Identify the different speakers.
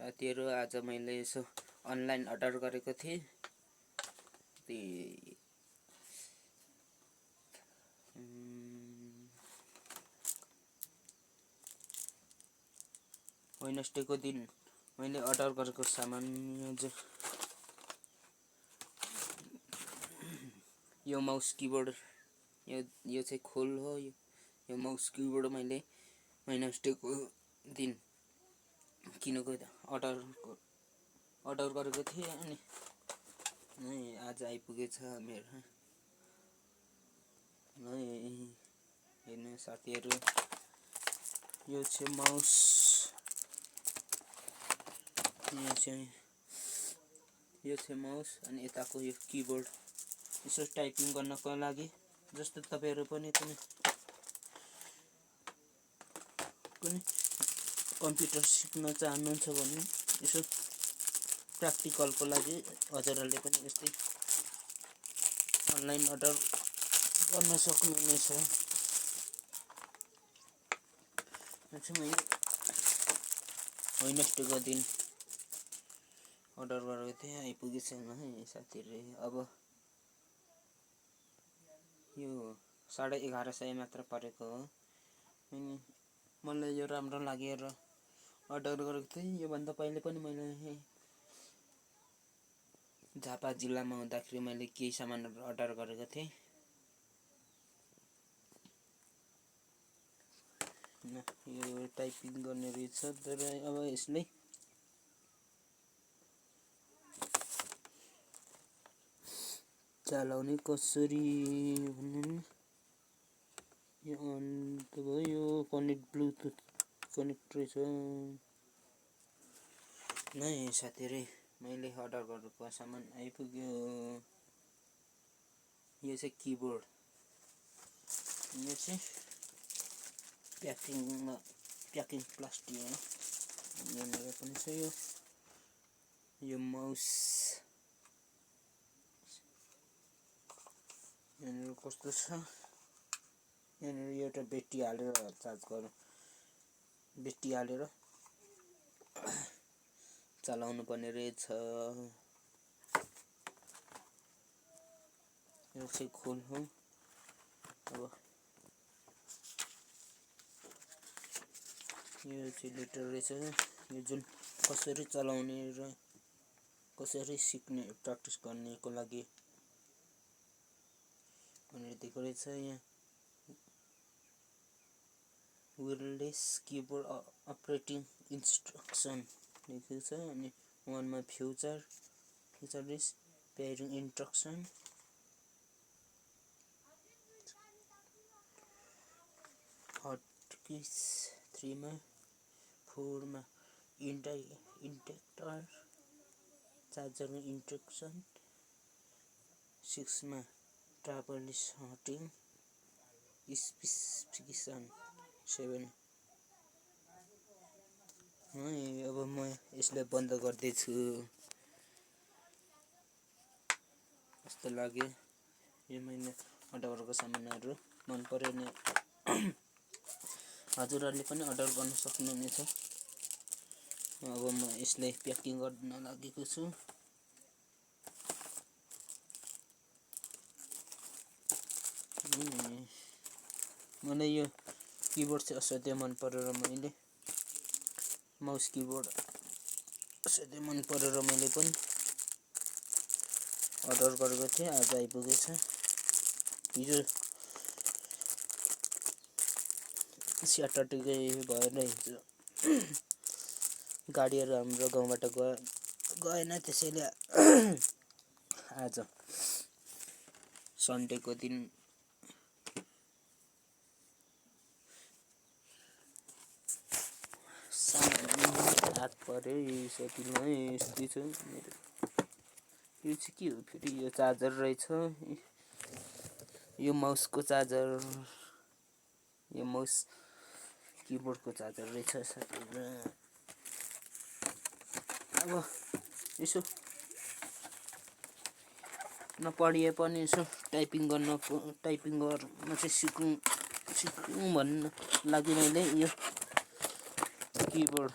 Speaker 1: साथीहरु आज मैले यसो अनलाइन अर्डर गरेको थिएँ। वेडनेसडे को दिन मैले अर्डर गरेको सामान यो माउस कीबोर्ड यो चाहिँ खोल हो। यो माउस कीबोर्ड मैले वेडनेसडे को दिन किनेको अर्डर गरेको थिएँ अनि आज आइपुगेछ मेरो। हेर्नु साथीहरु, यो चाहिँ माउस, यो चाहिँ माउस अनि यताको यो कीबोर्ड। यसो टाइपिङ गर्नको लागि जस्तो तपाईहरु पनि कुनै कम्प्युटर सिक्न चाहनुहुन्छ भने यसो प्र्याक्टिकलको लागि हजुरहरुले पनि यस्तै अनलाइन अर्डर गर्न सक्नुहुनेछ। मैले वेडनेसडे को दिन अर्डर गरेको थिएँ, आइपुगेछ है साथीहरु। अब यो 1150 मात्र परेको हो। अनि मलाई यो राम्रो लागेर अर्डर गरेको थिएँ। यो भन्दा पहिले पनि मैले झापा जिल्लामा हुँदाखेरि मैले केही सामानहरु अर्डर गरेको थिएँ। यो टाइपिङ गर्ने रहेछ, तर अब यसले चलाउने कसरी भन्नु, यो अन त भयो, कनेक्ट ब्लुटुथ कनेक्ट रहेछ नै साथीहरु। मैले अर्डर गरेको सामान आइपुग्यो। यो चाहिँ कीबोर्ड, यो चाहिँ प्याकिङ प्लास्टिक हो। यहाँनिर पनि छ यो माउस। यहाँनिर कस्तो छ, यहाँनिर एउटा ब्याट्री हालेर चार्ज गर्नु, ब्याट्री हालेर चलाउनु पर्ने रहेछ। यो चाहिँ खोल हो। अब यो चाहिँ लिटर रहेछ, यो जुन कसरी चलाउने र कसरी सिक्ने प्र्याक्टिस गर्नेको लागि भनेर दिएको रहेछ। यहाँ wireless keyboard operating instruction लेखेको छ। अनि 1 मा future is pairing instruction, hotkeys 3 मा, 4 मा इंडिकेटर चार्जर में इंस्ट्रक्शन, 6 मा ट्राभल हटिङ स्पेसिफिकेसन 7। अब म यसलाई बन्द गर्दैछु। कस्तो लाग्यो यो मैले अर्डर गरेको सामानहरु, मन पर्यो नि? हजुरहरुले पनि अर्डर गर्न सक्नुहुनेछ। अब म यसलाई प्याकिङ गर्न लागेको छु। मलाई यो कीबोर्ड चाहिँ असाध्यै मन परेर मैले माउस कीबोर्ड असाध्यै मन परेर मैले पनि अर्डर गरेको थिएँ। आज आइपुगेछ। हिजो स्याटरडे भएर हिजो गाडीहरु हाम्रो गाउँबाट गएन, त्यसैले आज सन्डे को दिन हात परे साथीलाई। यस्तै छ मेरो। यो चाहिँ के हो फेरि? यो चार्जर रहेछ। यो माउस को चार्जर, यो माउस कीबोर्ड को चार्जर रहेछ साथीहरु। अब यसो नपढिए पनि यसो टाइपिङ गर्न चाहिँ सिकौं भन्न लागि मैले यो कीबोर्ड